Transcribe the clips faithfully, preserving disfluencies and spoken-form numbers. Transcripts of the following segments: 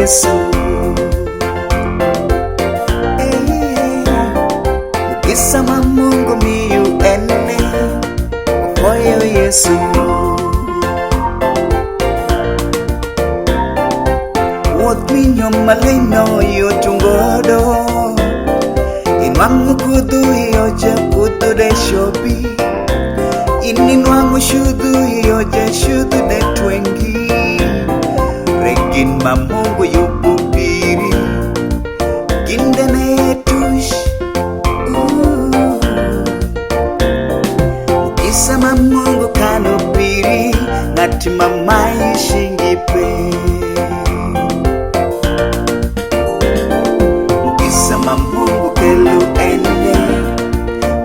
Yesu. Ei, mugisa ma Mungu miyo en ni, wafoyo Yesu. Wodh mi nyom maleng' no yot ungodo. Inwang'u kudhu i oja, kudhu de cobi. In inwang'u cudhu i oja, cudhu de twengi. Re gin ma Mungu yubo piri, gin de ne tuc. Uh. Mugisa ma Mungu kano piri, ng'at ma mai cingi pe. Mugisa ma Mungu kelo en ni,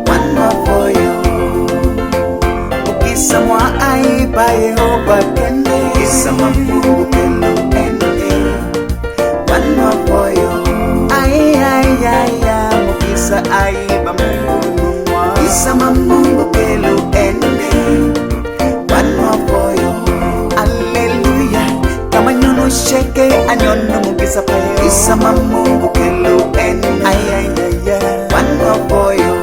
wan wafoyo. Mugisa mwa ai pa Yehova kende. Mugisa ma Mungu kelo en ni, wan wafoyo. Ai, ai, ai, ai, mugisa ai ba Mungu nung'wa. Mugisa ma Mungu kelo en ni, wan wafoyo. Aleluya. Ka ma nyono ceke anyono mugisa pa Yehova. Mugisa ma Mungu kelo en ni, ai, ai, ai, ai, wan wafoyo.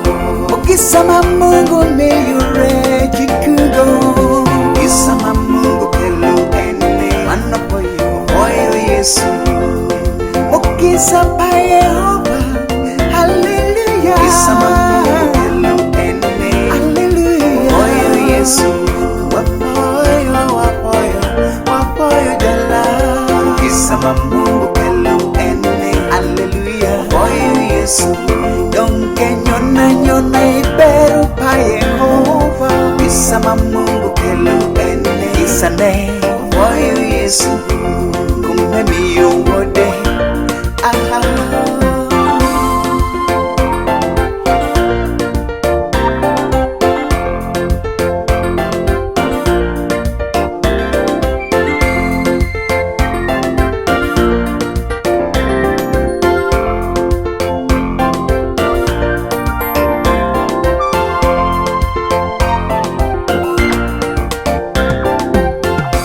Mugisa ma Mungu miyo re jikugo. Mugisa ma Mungu kelo en ni, wan wafoyo. Foyo Yesu. Mugisa pa Yehova. Haleluya. Mugisa ma Mungu kelo en ni. Haleluya. Foyo Yesu. Wafoyo, wafoyo, wafoyo jala. Mugisa ma Mungu kelo en ni. Haleluya. Foyo Yesu. Dong' ke nyona nyona i bero pa Yehova. Mugisa ma Mungu kelo en ni. Mugisa ne. Foyo Yesu, kum emiyo wode. Aha.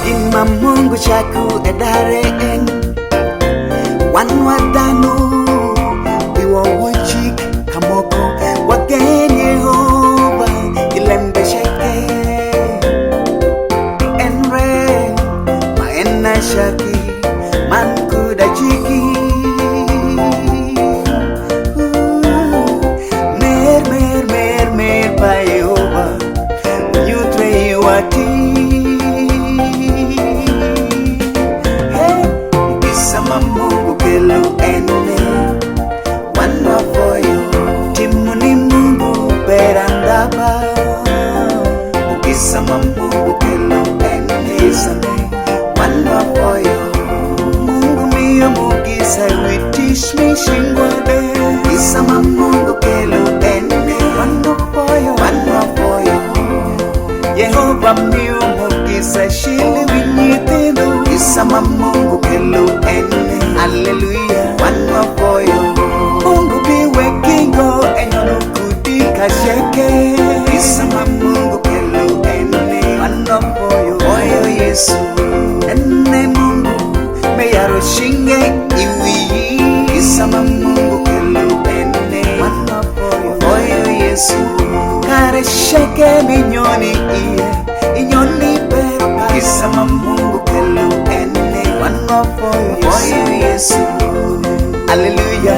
Gin ma Mungu cako e dare en, wan wa dhanu, iwa wacik kamoko, wagen Yehova i lembe ceke. En re ma en acaki, man kud aciki. Mer, mer, mer, mer pa Yehova, nyuthre i wati. Hey, mugisa ma Mungu kelo en ni, wan wafoyo. Timo ni Mungu ber andaba. Mugisa ma Mungu kelo en ni, wan wafoyo. Mungu miyo mugisa i wi tic mi cingwa de. Mugisa ma Mungu kelo en ni, wan wafoyo, wan wafoyo. Yehova miyo mugisa cil i wi nyithindho. Mugisa ma Mungu kelo en ni. Aleluya. Wan wafoyo. Mungu biwek kingo enyono kudi kaceke. Mugisa ma Mungu kelo en ni. Wan wafoyo. Foyo Yesu. En e Mungu m'eyaro cinge i wiyi. Mugisa ma Mungu kelo en ni. Wan wafoyo. Foyo Yesu. Kare ceke m'inyoni ie, inyoni bero pa. Mugisa ma Mungu kelo en ni, wan wafoyo Yesu. Foyo Yesu. Aleluya.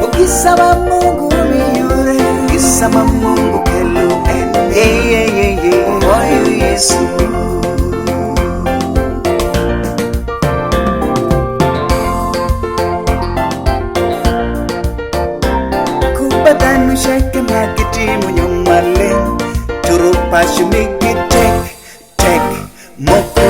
Mugisa ma Mungu miyore. Mugisa ma Mungu kelo en ni. Yeah, yeah, yeah, yeah. Foyo Yesu. Ku ba dhanu ceke ma gitimo nyom maleng', turo paco migi tek tek, moko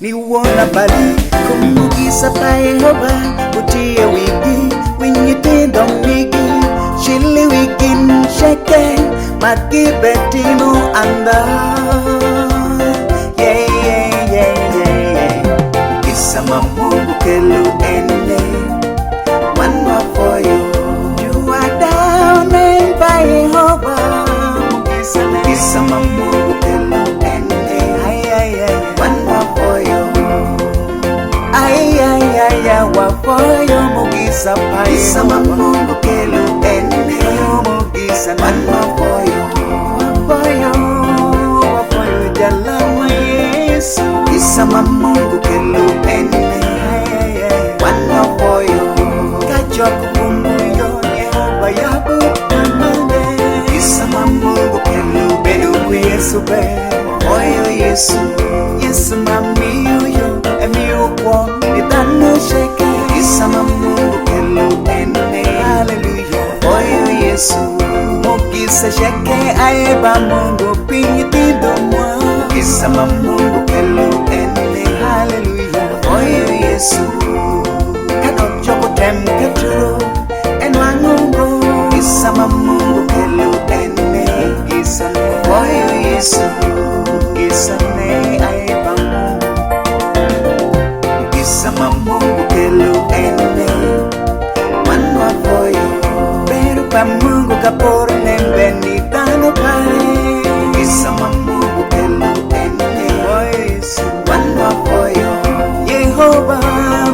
ni won abali. Kum mugisa pa Yehova uti e wigi, wi nyithindho migi, cil i wi gin ceke ma gibetimo andha. Yeah, yeah, yeah, yeah, yeah. Mugisa ma Mungu kelo en ni, wan wafoyo. You are down and by Jehovah. Mugisa ma Mungu kelo en ni, ay, ay, ay, wan wafoyo. Ay, ay, ay, ay, wa Yo mugisa pa Gisa ma Yehowa. Mungu kelo en ne. Yo mugisa na Wan wafoyo, wafoyo, wafoyo Jalam ma Yesu. Gisa ma Mungu kelo en ne. Wan wafoyo. Ka jok Mungu yo Yehowa yabu tamande. Gisa ma Mungu kelo bedo ku Yesu ber. Oyo Yesu, Yesu ma miyo yo, emiyo kwong ni dhanu ceke. Gisa ma Mungu kelo en ne. Haleluya. Oyo Yesu, mugisa ceke aye ba Mungu pi nyithindho mwa. Gisa ma Mungu kelo en ne. Haleluya. Oyo Yesu, kadok joko tem ketoro, enwang'u ngo. Gisa ma Mungu kelo en ne. Gisa ne. Oyo Yesu, gisa ne aye ba Mungu. Gisa ma Mungu kelo en ne. Wan wafoyo. Bero pa Mungu ka poro lembe ni dhanu pare. Gisa ma Mungu kelo en ne. Oyo Yesu. Wan wafoyo. Yehowa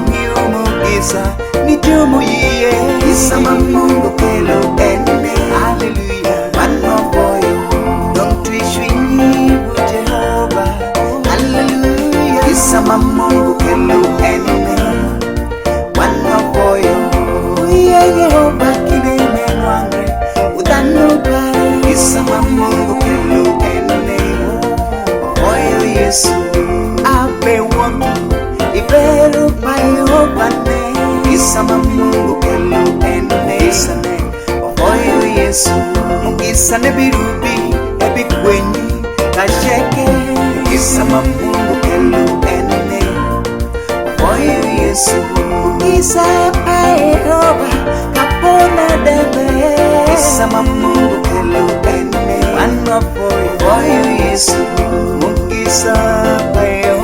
miyo mugisa ni ju m'uyie. Gisa ma Mungu kelo en ne. Haleluya. Wan wafoyo. Dong twi cwinyi bu Jehowa. Haleluya. Gisa ma Mungu kelo en ne. Wan wafoyo. Uye Yehowa kinde m'enwang're. Udhanu pare. Gisa ma Mungu kelo en ne. Oyo Yesu, abe wongi, ibero pa Yehovane. Gisa ma Mungu kelo en ne. Gisa ne, ofoyo Yesu, mugisa ne birubi, ebikwenyi kaceke. Gisa ma Mungu kelo en ne. Ofoyo Yesu, mugisa pa Yehova, kapona dembe. Gisa ma Mungu kelo en ne. Wan wafoyo. Ofoyo Yesu, mugisa pa Yehova.